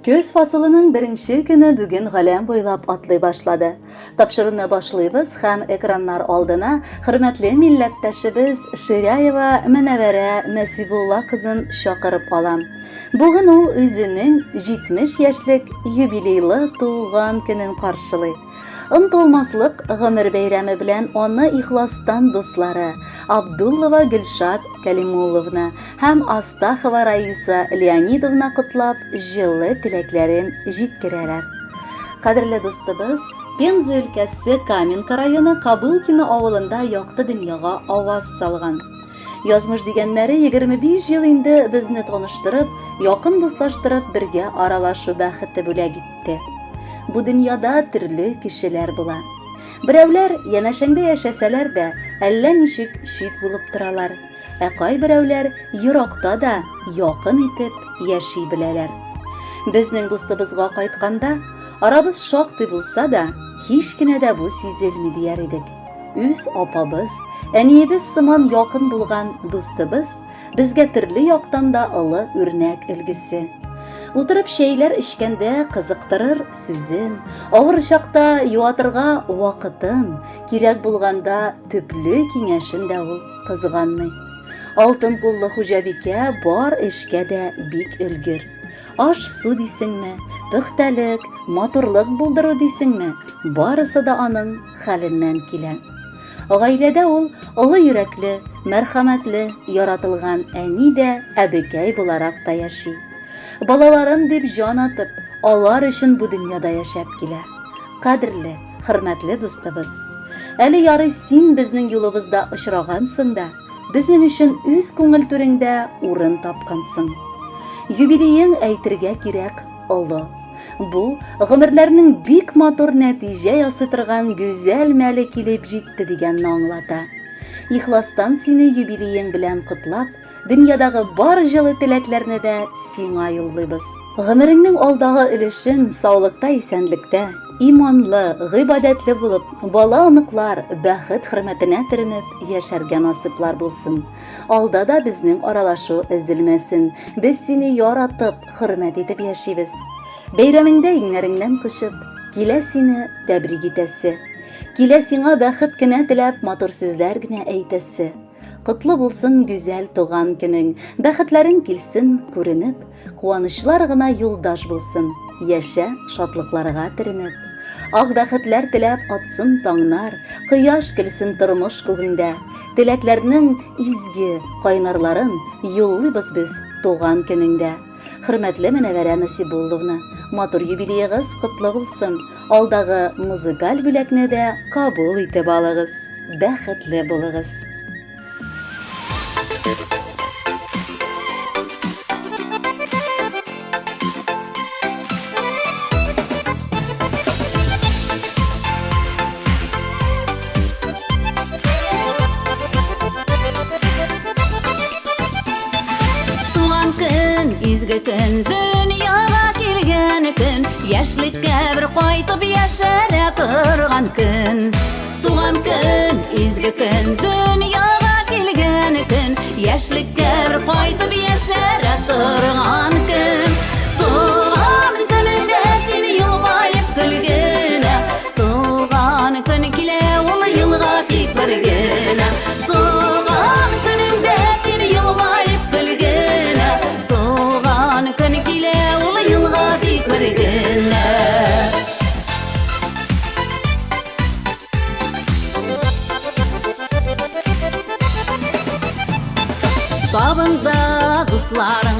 Көз фасылының беренче көне бүген галәм буйлап атлый башлады. Тапшыруны башлыйбыз һәм экраннар алдына хөрмәтле милләттәшебез Ширяева Мөнәвәрә Нәсибулла кызын чакырып алам. Бүген ул үзенең 70 яшьлек юбилейлы туган көнен каршылый. Онытылмаслык гомер бәйрәме белән аны ихластан дуслары Абдуллова Гөлшат Кәлимулловна һәм Астахова Раиса Леонидовна котлап, җылы теләкләрен җиткерәләр. Кадерле дустыбыз, Пенза өлкәсе Каменка районы Кобылкино авылында якты дөньяга аваз салган. Язмыш дигәннәре 25 ел инде безне таныштырып, якын дуслаштырып, бергә аралашу бәхете бүләк итте. Бу дөньяда төрле кешеләр була. Берәүләр янәшәңдә яшәсәләр дә, әллә ничек чит булып торалар. Ә кайберәүләр еракта да якын итеп яши беләләр. Безнең дустыбызга кайтканда, арабыз шактый булса да, һич кенә дә бу сизелми дияр идек. Үз апабыз, әниебез сыман якын булган дустыбыз безгә төрле яктан да олы үрнәк өлгесе. Утырып чәйләр эчкәндә кызыктырыр сүзен, авыр чакта юатырга вакытын, кирәк булганда төпле киңәшен дә ул кызганмый. Алтын куллы хуҗабикә бар эшкә дә бик өлгер. Аш-су дисеңме, пөхтәлек, матурлык булдыру дисеңме, барысы да аның хәленнән килә. Гаиләдә ул олы йөрәкле, мәрхәмәтле, яратылган әни дә, әбекәй буларак та яши. Балаларым дип җан атып, алар өчен бу дөньяда яшәп килә. Кадерле, хөрмәтле дустыбыз! Әле ярый син безнең юлыбызда очрагансың да, безнең өчен үз күңел түреңдә урын тапкансың. Юбилеең әйтергә кирәк, олы. Бу, гомерләрнең бик матур нәтиҗә ясый торган гүзәл мәле килеп җитте дигәнне аңлата. Ихластан сине юбилеең белән котлап, Дөньядагы бар җылы теләкләрне дә сиңа юллыйбыз. Гомереңнең алдагы өлешен саулыкта-исәнлектә, иманлы, гыйбадәтле булып, бала-оныклар, бәхет хөрмәтенә төренеп яшәргә насыйплар булсын. Алда да безнең аралашу өзелмәсен. Без сине яратып, хөрмәт итеп яшибез. Бәйрәмеңдә иңнәреңнән кочып, килә сине тәбрик итәсе. Килә сиңа бәхет кенә теләп, матур сүзләр генә әйтәсе. Котлы булсын гүзәл туган көнең, бәхетләрең килсен күренеп, куанычлар гына юлдаш булсын, яшә шатлыкларга төренеп. Ак бәхетләр теләп атсын таңнар, кояш көлсен тормыш күгеңдә. Теләкләрнең изге кайнарларын юллыйбыз без туган көнеңдә. Хөрмәтле Мөнәвәрә Насибулловна, матур юбилеегыз котлы булсын! Алдагы музыкаль бүләкне дә кабул итеп алыгыз. Бәхетле булыгыз! Туган көн, изге көн, дөньяга килгән көн, яшьлеккә бер кайтып яшәрә торган көн. Туган көн, изге көн, дөньяга килгән көн, яшьлеккә бер кайтып яшәрә торган көн. Туган көнеңдә син елмаеп көлгенә, Туган көн килә ул елга тик бер генә. Туган көнеңдә син елмаеп көлгенә. Туган көн килә ул елга тик бер генә. Табында дусларың.